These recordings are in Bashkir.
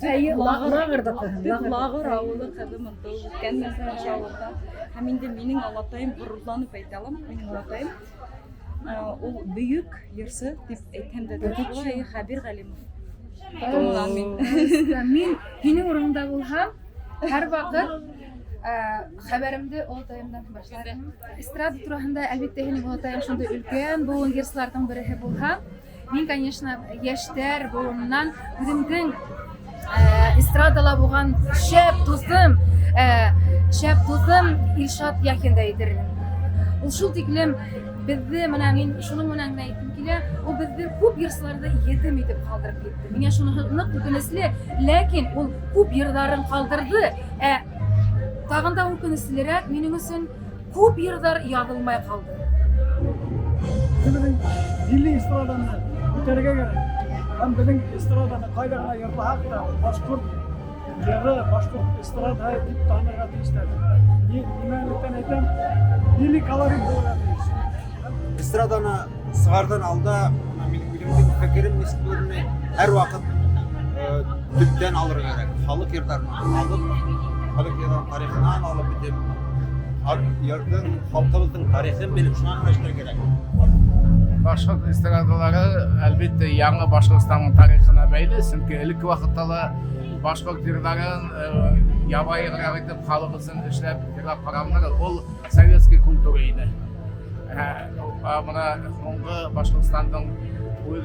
Әйе, Лағырҙа. Төп Лағыр ауылы ҡыҙымын, тыуып үҫкәнмен ошо ауылда. Һәм инде минең олатайым, ғорурланып әйтә алам, минең олатайым ул бөйөк йырсы тип әйтһәм дә дөрөҫ була, әйе, Хәбир Ғәлимов. Тоҡомонан мин. Мин һинең урыныңда булһам, һәр ваҡыт хәбәремде олатайымдан башлар инем. Эстрада тураһында, әлбиттә, һинең олатайың шундай өлкән быуын йырсыларҙың береһе булһа, мин, конечно, йәштәр быуынынан үҙемдең эстрадала булған шәп дуҫым Илшат Яхинды әйтер инем. Ул шул тиклем беҙҙе, мына мин шуның менән генә әйткем килә, ул беҙҙе, күп йырсыларҙы етем итеп ҡалдырып китте. Миңә шуныһы ныҡ үкенесле, ләкин ул күп йырҙарын ҡалдырҙы. Ә тағын да үкенеслерәк минең өсөн: күп йырҙар яҙылмай ҡалды. Беҙҙең милли эстраданы күтәрергә кәрәк. Һәм беҙҙең эстраданы ҡайҙа ғына йырлаһаҡ та, башҡорт йыры, башҡорт эстрадаһы тип танырға тейештәр. Нимәлектән әйтәм, милли колорит булырға тейеш. Эстраданы сығарҙан алда, мына минең үҙемдең фекерем нисек булыр, һәр ваҡыт төптән алырға кәрәк. Халыҡ йырҙарынан алып, халыҡ йырҙарының тарихынан алып бөтөп, йырҙың, халҡыбыҙҙың тарихын белеп, шунан ғына эшләргә кәрәк. Башҡорт эстрадалары, әлбиттә, яңы Башҡортостандың тарихына бәйле, сөнки элекке ваҡытта ла башҡорт йырҙарын ябайыраҡ итеп халыҡ өсөн эшләп йырлап ҡарағандар, ул советский культура ине. Мына һуңғы Башҡортостандың үҙ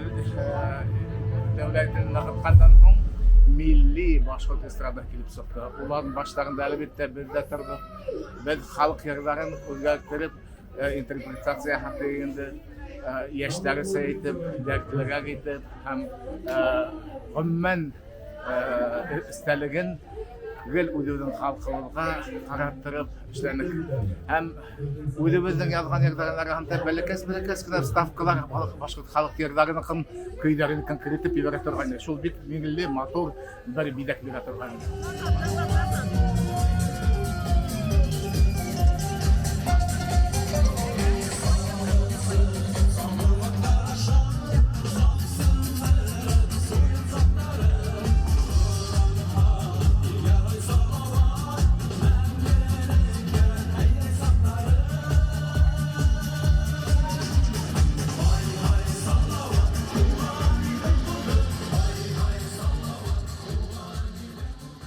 дәүләтен нығытҡандан һуң милли башҡорт эстрада килеп сыҡты. Уларҙың баштарында, әлбиттә, беҙ ҙә торҙоҡ. Беҙ халыҡ йырҙарын үҙгәрттереп, интерпретация яһап инде йәштәрсә итеп, дәртлерәк итеп һәм ғөмүмән эҫтәлеген гел үҙебеҙҙең халҡыбыҙға ҡараттырып эшләнек. Һәм үҙебеҙҙең яҙған йырҙарҙың араһында бәләкәс бәләкәс кенә вставкалар башҡорт халыҡ йырҙарының көйҙәрен керетеп ебәрә торғайны. Шул бик милли, матур бер биҙәк бирә торғайны.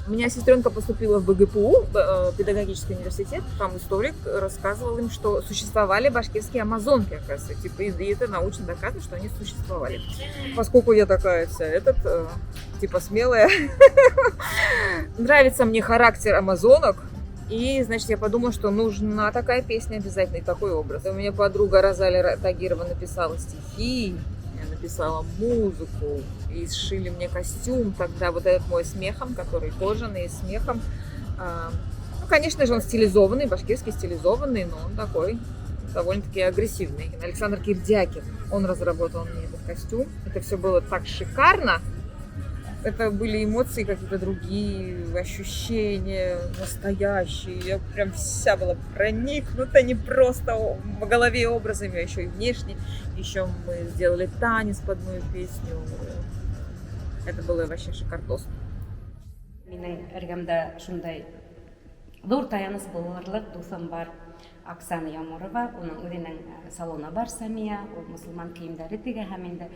У меня сестренка поступила в БГПУ, педагогический университет, там историк рассказывал им, что существовали башкирские амазонки, оказывается, типа, и это научно доказано, что они существовали. Поскольку я такая вся, этот, типа, смелая, нравится мне характер амазонок, и, значит, я подумала, что нужна такая песня обязательно и такой образ. У меня подруга Розалия Тагирова написала стихи, я написала музыку, и сшили мне костюм тогда, вот этот мой с мехом, который кожаный, с мехом. Ну, конечно же, он стилизованный, башкирский стилизованный, но он такой довольно-таки агрессивный. Александр Кирдякин, он разработал мне этот костюм. Это все было так шикарно. Это были эмоции какие-то другие, ощущения настоящие. Я прям вся была проникнута не просто в голове образами, а еще и внешне. Еще мы сделали танец под мою песню. Это было вообще шикардосно. Минең эргәмдә шундай ҙур таяныс булырлыҡ дуҫым бар, Оксана Ямурова. Уның үҙенең салоны бар, Самия, ул мосолман кейемдәре тегә. Һәм инде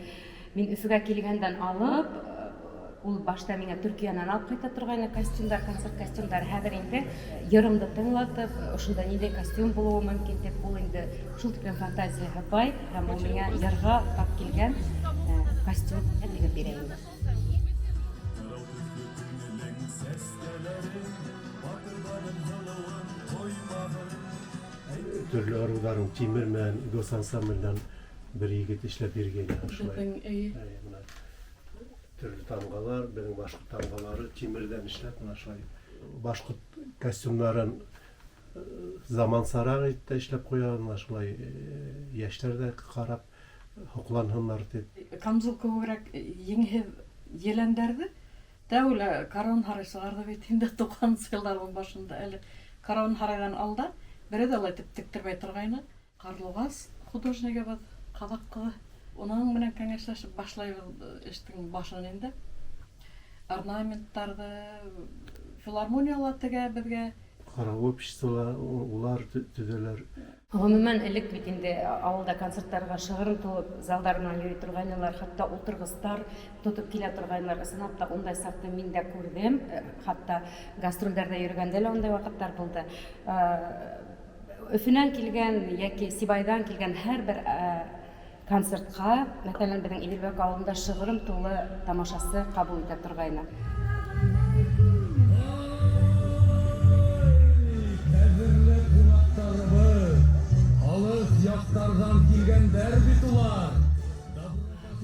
мин Өфөгә килгәндән алып ул башта миңә Төркиәнән алып ҡайта торғайны костюмдар, концерт костюмдар. Хәҙер инде йырымды тыңлатып, ошонда ниндәй костюм булыуы мөмкин тип, ул инде шул тиклем фантазияһы бай һәм ул миңә йырға тап килгән костюм тегеп бирә инде. Тарау төҫлө күңелең сәскәләре, Батырҙарын һылыуын ҡоймағын. Төрлө ырыуҙарҙың тимер менән госансамблдән бер егет эшләп биргән ошолай. Беҙҙең, эйе. Эйе, мына төрлө тамғалар, беҙҙең башҡорт тамғалары тимерҙән эшләп, мына шулай башҡорт костюмдарын замансараҡ итеп тә эшләп ҡуя, мына шулай йәштәр ҙә ҡарап һоҡланһындар тип. Камзул кеүегерәк еңһеҙ еләндәрҙе тәүлә Каруан һарай сығарҙы бит инде 90-нсы йылдарҙың башында, әле Каруан һарайҙан алда берәү ҙә улай итеп тектермәй торғайны. Ҡарлуғас художнигыбыҙ, ҡаҙаҡ ҡыҙы, уның менән кәңәшләшеп башлайбыҙ эштең башын инде. Орнаменттарҙы филармонияла тегә беҙгә. Хоровой обществолар улар төҙәләр. Ғөмүмән, элек бит инде ауылда концерттарға шығырым тулып залдар менән йөрөй торғайнылар, хатта ултырғыстар тотоп килә торғайнылар. Ысынлап та ундай саҡты мин дә күрҙем, хатта гастролдәрҙә йөрөгәндә лә ундай ваҡыттар булды. Өфөнән килгән йәки Сибайҙан килгән һәр бер концертҡа, мәҫәлән, беҙҙең Иҙелбәк ауылында шығырым тулы тамашасы ҡабул итә торғайны. Ҡәҙерле ҡунаҡтарыбыҙ, алыҫ яҡтарҙан килгәндәр бит улар.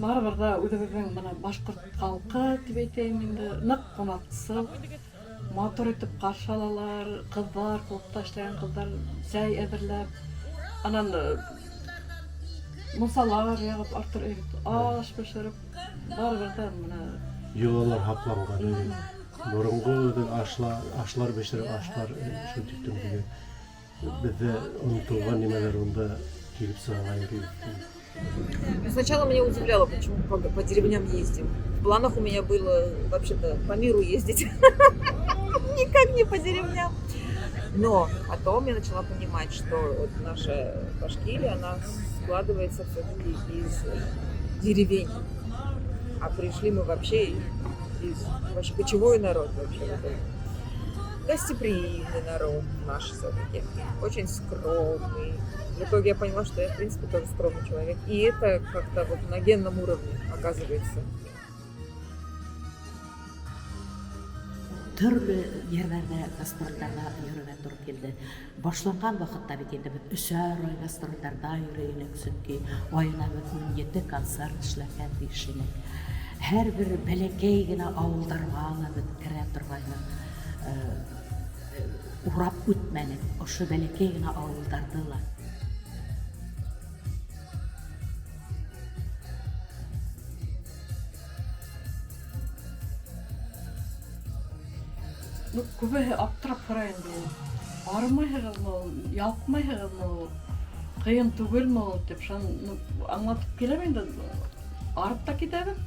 Барыбер ҙә үҙебеҙҙең бына башҡорт халҡы тип әйтәйем инде, ныҡ ҡунаҡсыл, матур итеп ҡаршы алалар, ҡыҙҙар, клубта эшләгән ҡыҙҙар сәй әҙерләп, анан мунсалар яғып, артур аш бешереп, барыбер ҙә бына Йолалар һаҡланған. Боронғо ашлар, ашлар бешереп, ашлар шул тиклем теге беҙҙә онотолған нимәләр унда килеп сыға йөрөй. Сначала меня удивляло, почему по деревням ездим. В планах у меня было вообще-то по миру ездить. Никак не по деревням. Но потом я начала понимать, что вот наша Башкирия, она складывается все-таки из деревень. А пришли мы вообще из... Вообще кочевой народ вообще. Вот этот. Гостеприимный народ наш все-таки. Очень скромный. В итоге я поняла, что я, в принципе, тоже скромный человек. И это как-то вот на генном уровне оказывается. Төрлө ерҙәрҙә гастролдәрҙә йөрөргә тура килде. Башланған ваҡытта бит инде беҙ өсәр ай гастролдәрҙә йөрөй инек, сөнки айына беҙ 17 концерт эшләргә тейеш инек. Һәр бер бәләкәй генә ауылдарға ла беҙ керә торғайныҡ. Урап үтмәнек ошо бәләкәй генә ауылдарҙы ла. Ну, күбеһе аптырап һорай инде ул. Арымайһығыҙмы ул, ялҡмайһығыҙмы ул, ҡыйын түгелме ул тип, шуны, ну, аңлатып киләм инде, арып та китәбеҙ.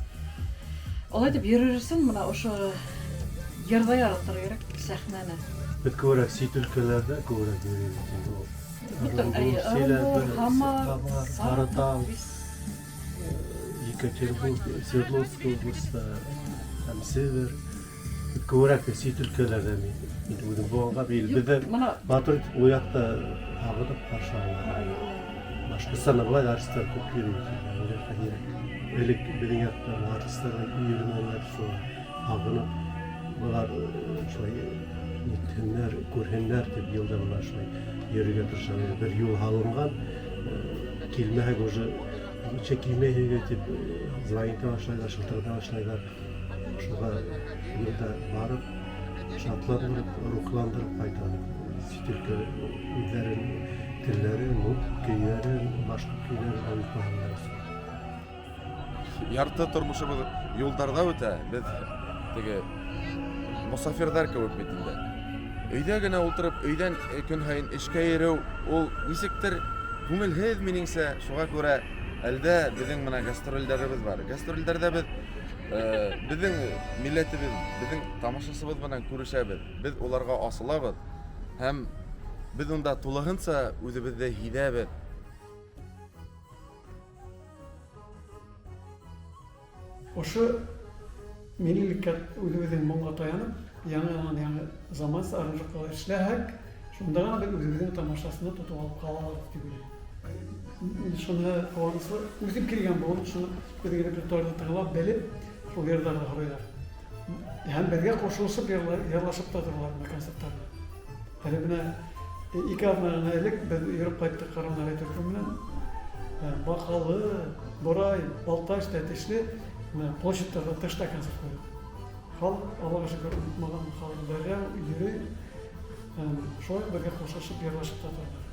Улай итеп йөрөр өсөн бына ошо йырҙы яратырға кәрәк, сәхнәне. Беҙ күберәк сит өлкәләрҙә күберәк йөрөйбөҙ инде ул. Бөтөн, Ырымбур, әйе, Ырымбур, Силәбе, Һамар, Һамар, Саратов, Сарытау, Екатеринбург, Свердловск областа һәм Себер. Күберәк тә сит өлкәләрҙә мин үҙем булғанға бәйле. Юҡ, Беҙҙә бына матур итеп ул яҡта һағынып ҡаршы алалар. Башҡортостанда былай ҙа артистар күп йөрөй бит инде, ул яҡта һирәк. Элек беҙҙең яҡта артистар йөрөмәнеләр, шуға һағынып былар шулай нитһеннәр, күрһеннәр тип йылда бына шулай йөрөргә тырышалар. Бер юл һалынған, килмәһәк уже нисә килмәйһегеҙ тип звонить башлайҙар, шылтырата башлайҙар. Шуға йылда барып, шатландырып, рухландырып ҡайтабыҙ. Сит өлкә үҙҙәрен, телдәрен, көйҙәрен, башҡорт көйҙәрен онотмаһындар өсөн. Ярты тормошобоҙ юлдарҙа үтә. Беҙ теге мосафирҙар кеүек бит инде. Өйҙә генә ултырып, өйҙән көн һайын эшкә йөрөү ул нисектер күңелһеҙ минеңсә. Шуға күрә әлдә беҙҙең бына гастролдәребеҙ бар. Гастролдәрҙә беҙҙең милләтебеҙ, беҙҙең тамашасыбыҙ менән күрешәбеҙ. Беҙ уларға асылабыҙ һәм беҙ унда тулыһынса үҙебеҙҙе һиҙәбеҙ. Ошо миллеккә үҙебеҙҙең моңға таянып, яңы-яңы заманса аранжировкалар эшләһәк, шунда ғына беҙ үҙебеҙҙең тамашасыны тотоп алып ҡала алабыҙ тип уйлайым. Шуны ҡыуаныслы, үҫеп килгән быуын шуны беҙҙең репертуарҙы тыңлап, белеп, шул йырҙарҙы һорайҙар. Һәм беҙгә ҡушылышып йырлашып та торалар бына концерттарҙа. Әле бына ике аҙна ғына элек беҙ йөрөп ҡайттыҡ Ҡарамарай төркөмө менән. Баҡалы, Борай, Балтас, Тәтешле бына площадьтарҙа тышта концерт ҡуйҙыҡ. Халыҡ, Аллаға шөкөр, онотмаған, халыҡ дәррәү йөрөй. Шулай беҙгә ҡушылышып йырлашып та торалар.